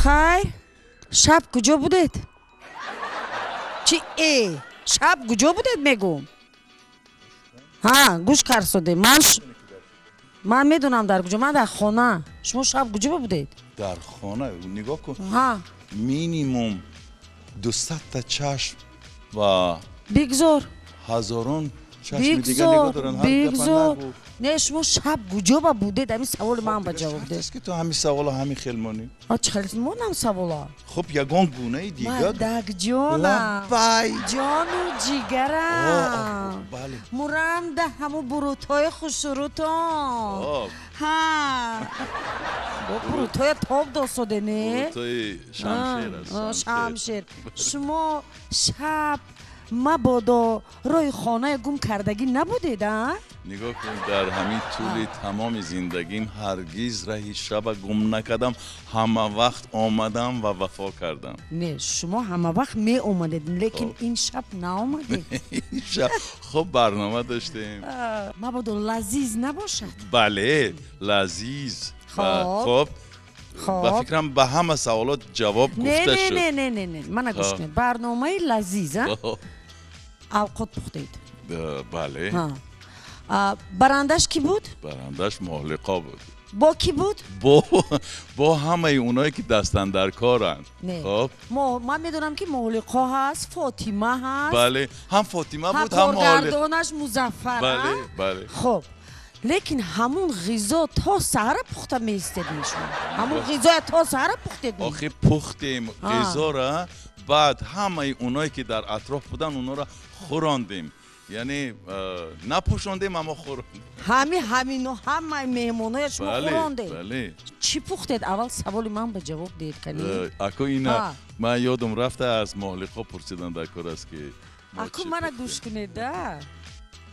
Хайр, шаб куҷо будед? Чи э? Шаб куҷо будед, мегӯм? Ҳа, гӯш карсоде. Ман медонам дар куҷо. Ман дар хона. Шумо шаб куҷо будед? Дар хона, нигоҳ кун. Ҳа. Минимум 200-та чашм ва Бигзор. ҳазорон чашми дигар нигоҳ Бигзор. доранд. Ҳар гапа Бигзор. нагӯ. Не, шумо шаб куҷо ба будед? Ҳамин саволи ман ба ҷавоб Шарт деҳ. аст, ки ту ҳамин саволо ҳамин хел монӣ? А чӣ хел монам савола? Хуб, ягон гунаи дигар. Мардак ҷонам. Лаббай. Ҷону ҷигарам. О, бале. Муранда ҳаму бурутҳои хушрӯтон. Хоб. Ҳа. Бо бурутҳоя тоб досоде, не? Бурутҳои шамшер аст. Шамшер. Шумо шаб мабодо роҳи хонаи гум кардагӣ набудед, а? Нигоҳ кун, дар ҳамин тӯли тамоми зиндагим ҳаргиз раҳи шаба гум накардам, ҳама вақт омадам ва вафо кардам. Не, шумо ҳама вақт меомадед, лекин ин шаб наомадед. Ин шаб хуб барнома доштем. Мабодо Лазиз набошад? Бале, Лазиз. Хоб. Хоб. Хоб. Ба фикрам, ба ҳама саволот ҷавоб Не. гуфта Не. шуд. Не, не, не, не, мана, гӯш кунед, барномаи Лазиз, а? Хоб. Авқот пухтед? Бале. Ҳа. Барандаш кӣ буд? Барандаш Моҳлиқо буд. Бо кӣ буд? Бо ҳамаи оное ки дастандаркоранд. Не. Хоб. Ман медонам, ки Моҳлиқо ҳаст, Фотима ҳаст. Бале, ҳам Фотима ҳам буд, ҳам Моҳлиқо. коргардонаш Музаффар, а? Бале, бале. Хоб, лекин ҳамун ғизо то саҳара пухта меистед шумо? Ҳамун ғизоя то саҳара пухтед? Охи, пухтем ғизора, баъд ҳамаи оное ки дар атроф буданд, онҳоро хӯрондем, яъне напӯшондем, аммо хӯрондем. Ҳамино ҳамаи меҳмоноя шумо Бале. хӯрондед? Бале. Чӣ пухтед? Аввал саволи ман ба ҷавоб диҳед, кани. Ако, ина ман ёдам рафта, аз Моҳлиқо пурсидан дар кор аст, ки мо Аку, чӣ мана пухтем. гӯш кунед, да,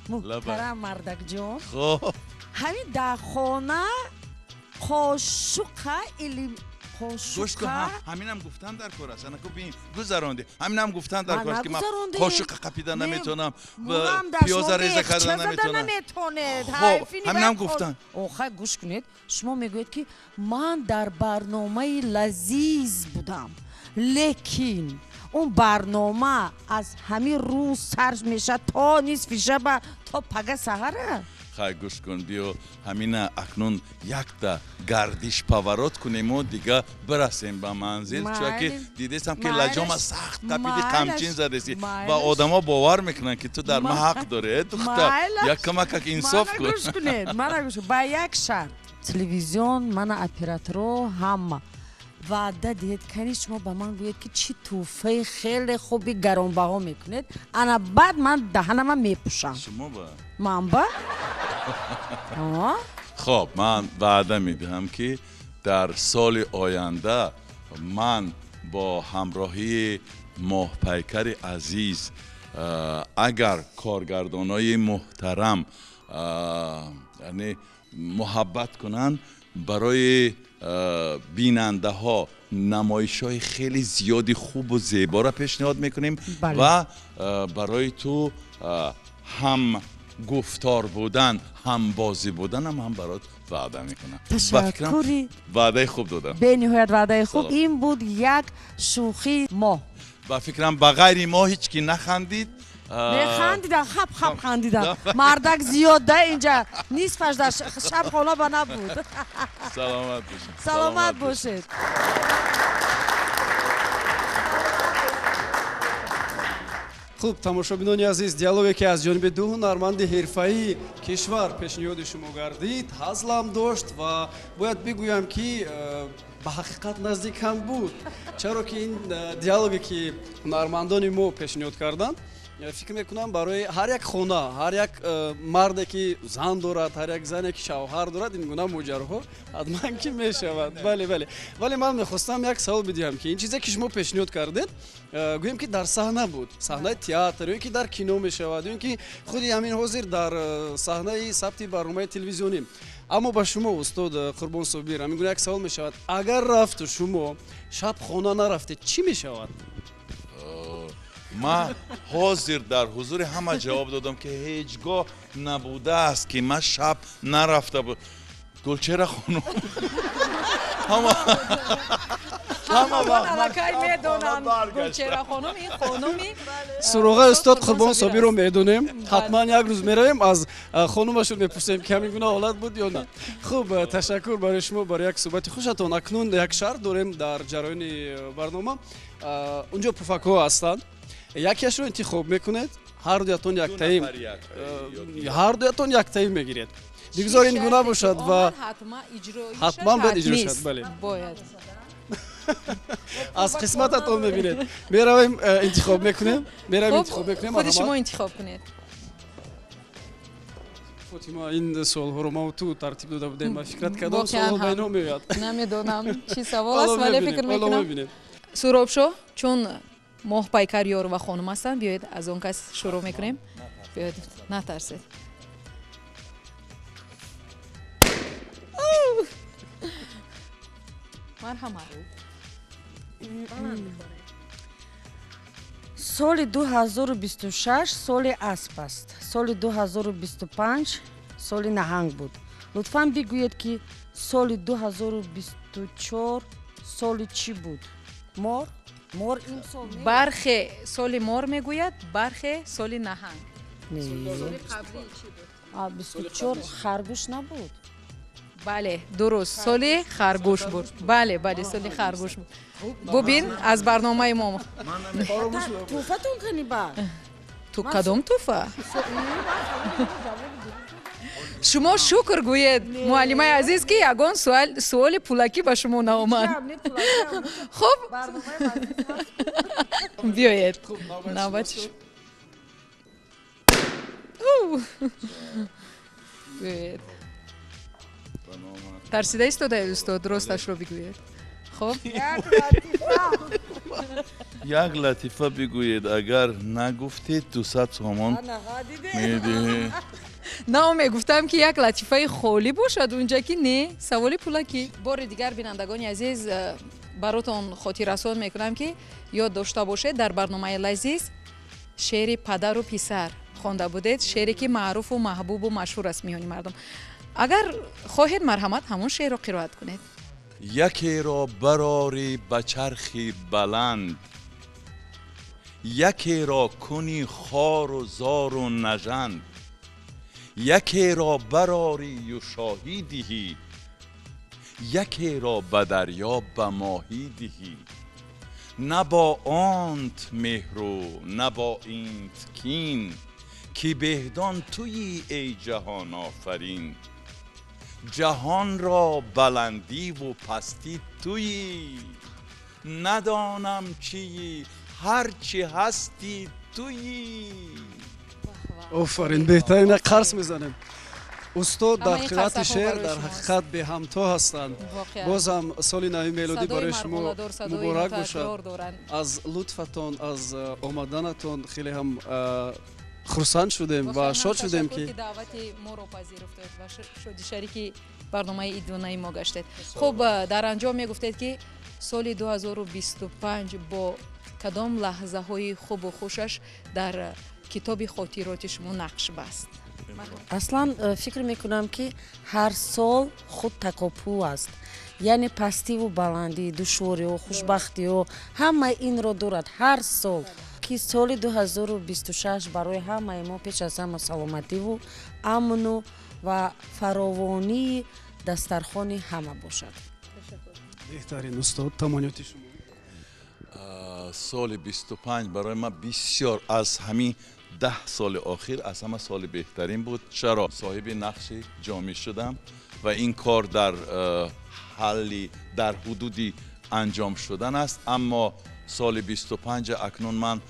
муҳтарам мардакҷон. Хоб. Ҳамин дар хона қошуқа или Гӯш кун. қошуқа. Ҳаминам гуфтан дар кор аст. Анаку, бин, гузаронди. Ҳаминам гуфтан дар Ман кор аст, ки ман нагузарондем. қошуқа қапида Не, наметавонам, мурам дар пиёза шумо реза мехча карда зада наметавонам. наметонед. Хоб, Ҳайфини ҳаминам бояд гуфтан. Охай, гӯш кунед, шумо мегӯед, ки ман дар барномаи Лазиз будам, лекин он барнома аз ҳамин рӯз сар мешавад то нисфи шаба, то пага саҳара. Хай, гӯш кун, биё, ҳамина акнун якта гардиш, поворот кунему, дига бирасем ба манзил, чунки Майли. дидесам, ки Майлаш. лаҷома сахт қапиди, Майлаш. қамчин задеси ва Майлаш. одамо бовар мекунанд, ки ту дар ма ҳақ дорӣ. Э, духтар, Майлаш. як камакак инсоф Мана, кун. гӯш кунед, мана гӯш кунед. Ба як шарт, телевизион, мана операторо, ҳама ваъда диҳед, кани, шумо ба ман гӯед, ки чӣ тӯҳфаи хеле хуби гаронбаҳо мекунед, ана баъд ман даҳанама мепӯшам. Шумо ба? Ман ба. Хоб, ман ваъда медиҳам, ки дар соли оянда ман бо ҳамроҳии Моҳпайкари азиз, агар коргардонои муҳтарам, яъне муҳаббат кунанд, барои бинандаҳо намоишҳои хеле зиёди хубу зеборо пешниҳод мекунем ва барои ту ҳам гуфтор будан, ҳам бозӣ буданам ҳам барот ваъда мекунам. Ташаккури. Ваъдаи хуб додам. Бениҳоят ваъдаи хуб. Ин буд як шӯхии мо. Ба фикрам, ба ғайри мо ҳеҷ ки нахандид. Не, хандидан, хап хап хандидан. Мардак зиёд да инҷа, нисфаш дар шаб хона ба набуд. Саломат бошед. Саломат бошед. Хуб, тамошобинони азиз, диалоге, ки аз ҷониби ду ҳунарманди ҳирфаии кишвар пешниҳоди шумо гардид, ҳазлам дошт ва бояд бигӯям, ки ба ҳақиқат наздик ҳам буд, чаро ки ин диалоге, ки ҳунармандони мо пешниҳод карданд, фикр мекунам, барои ҳар як хона, ҳар як марде, ки зан дорад, ҳар як зане, ки шавҳар дорад, ин гуна моҷароҳо ҳатман ки мешавад. Бале, бале, вале ман мехостам як савол бидиҳам, ки ин чизе, ки шумо пешниҳод кардед, гӯем, ки дар саҳна буд, саҳнаи театр ё ки дар кино мешавад, ё ки худи ҳамин ҳозир дар саҳнаи сабти барномаи телевизионӣ. Аммо ба шумо, устод Қурбон Собир, ҳамин гуна як савол мешавад: агар рафту шумо шаб хона нарафтед, чӣ мешавад? Ман ҳозир дар ҳузури ҳама ҷавоб додам, ки ҳеҷ гоҳ набудааст, ки ман шаб нарафта буд. Гулчера хонум, Ҳамагон аллакай медонанд, Гулчеҳра хонум ин хонуми Суроғаи устод Қурбон Собирро медонем. Ҳатман як рӯз меравем, аз хонумашон мепурсем, ки ҳамин гуна ҳолат буд ё на. Хуб, ташаккур барои шумо барои як суҳбати хушатон. Акнун як шарт дорем дар ҷараёни барнома. Унҷо пуфакҳо ҳастанд, якеашро интихоб мекунед, ҳар дуятон яктаим мегиред. Бигзор ин гуна бошад ва ҳатман бояд иҷро шавад. Бале, аз қисмататон мебинед. Меравем, интихоб мекунем, меравем, интихоб мекунем. Худи шумо интихоб кунед. Фотима, ин суолҳоро ма ту тартиб дода будем. Ба фикрат, кадом суол ба ино меояд? Намедонам, чӣ савол аст, вале фикр мекунам, Суробшо, чун моҳпайкар Ёрова хонум ҳастанд, биёед, аз он кас шурӯъ мекунем. Биёед, натарсед. Марҳамат. Соли 2026 соли асп аст, соли 2025 соли наҳанг буд. Лутфан бигӯед, ки соли 2024 соли чӣ буд? Мор? Мор имсол? Бархе соли мор мегӯяд, бархе соли наҳанг. 24 харгӯш набуд? Бале, дуруст, соли харгӯш буд. Бале, бале, соли харгӯш буд. Бубин, аз барномаи мо Тӯҳфатон кани ба ту кадом тӯҳфа? Шумо шукр гӯед, муаллимаи азиз, ки ягон суоли пулакӣ ба шумо наомад. Хуб, биёед, навбати. Биёед. Тарсида истодаед, устод, росташро бигӯед. Хуб, як латифа бигӯед, агар нагуфтед, 200 сомон медиҳед. На, мегуфтам, ки як латифаи холӣ бошад, унҷа ки не, саволи пулакӣ. Бори дигар, бинандагони азиз, баротон хотиррасон мекунам, ки ёд дошта бошед, дар барномаи лазиз шеъри падару писар хонда будед, шеъре ки маъруфу маҳбубу машҳур аст миёни мардум. Агар хоҳед, марҳамат, ҳамон шеърро қироат кунед. Якеро барорӣ ба чархи баланд, якеро кунӣ хору зору нажанд, якеро барорию шоҳӣ диҳӣ, якеро ба дарё ба моҳӣ диҳӣ. На бо онт меҳру на бо инт кин, ки беҳдон туӣ, эй ҷаҳонофарин. Ҷаҳонро баландиву пастӣ туӣ, надонам чиӣ, ҳар чӣ ҳастӣ туӣ. Офарин, беҳтарин, қарс мезанем. Устод дар қироати шеър дар ҳақиқат беҳамто ҳастанд. Боз ҳам соли нави мелодӣ барои шумо муборак бошад. Аз лутфатон, аз омаданатон хеле ҳам хурсанд шудем ва шод шудем, ки даъвати моро пазируфтед ва шоди шарики барномаи идонаи мо гаштед. Хуб, дар анҷом мегуфтед, ки соли 2025 бо кадом лаҳзаҳои хубу хушаш дар китоби хотироти шумо нақш баст? Аслан фикр мекунам, ки ҳар сол худ такопӯ аст, яъне пастиву баландӣ, душвориҳо, хушбахтиҳо, ҳамаи инро дорад ҳар сол. Ки соли 2026 барои ҳамаи мо пеш аз ҳама саломативу амну ва фаровонии дастархони ҳама бошад. Беҳтарин, устод, таманниёти шумо? Соли 25 барои ман бисёр аз ҳамин 10 соли охир аз ҳама соли беҳтарин буд. Чаро? Соҳиби нақши ҷомӣ шудам ва ин кор дар ҳалли дар ҳудуди анҷом шудан аст. Аммо соли 25 акнун ман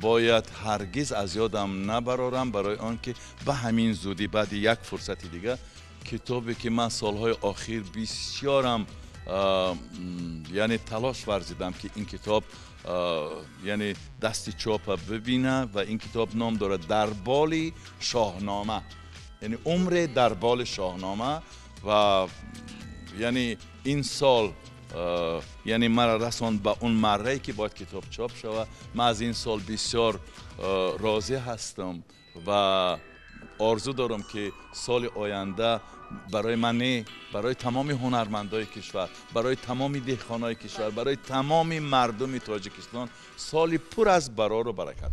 бояд ҳаргиз аз ёдам набарорам, барои он ки ба ҳамин зудӣ баъди як фурсати дига китобе, ки ман солҳои охир бисёрам, яъне талош варзидам, ки ин китоб, яъне дасти чопа бибина, ва ин китоб ном дорад «Дар боли шоҳнома», яъне умре дар боли шоҳнома. Ва яъне ин сол, яъне маро расонд ба он маррае, ки бояд китоб чоп шавад. Ман аз ин сол бисёр розӣ ҳастам ва орзу дорам, ки соли оянда Барои ман не, барои тамоми ҳунармандои кишвар, барои тамоми деҳқонои кишвар, барои тамоми мардуми Тоҷикистон соли пур аз барору баракат.